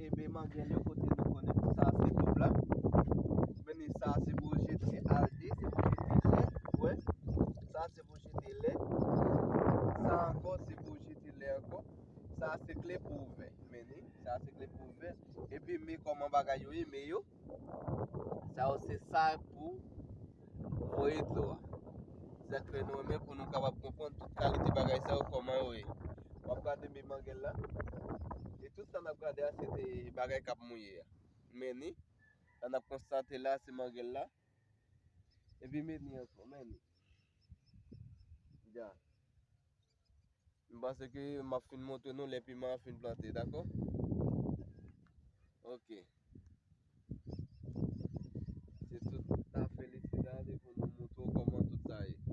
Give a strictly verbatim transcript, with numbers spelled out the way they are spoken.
Ebyen, mangèl yo, kote nou konnen pou sa se kòb la. Men ni sa se pou jete alde, se pou jete lè. Wè. Sa se pou jete lè. Sa ankò se pou jete lè ankò. Sa se kle pou ouvè. Men ni sa se kle pou ouvè. Epi men kòman bagay yo ye, men yo. Sa yo se sa pou voye dlo a. Sa k fè nou renmen pou nou kapab konprann tout kalite bagay sa yo kòman yo ye. W ap gade men mangèl la. E tout sa n ap gade a se te bagay k ap mouye a. Men ni, sa n ap konstate la se mangèl la. Epi men ni ankò, men ni. Dja. M panse ke m ap fin montre nou lè piman an fin plante, dakò? Ok. Se tout afè li ti la, li pou nou montre w kòman tout sa ye.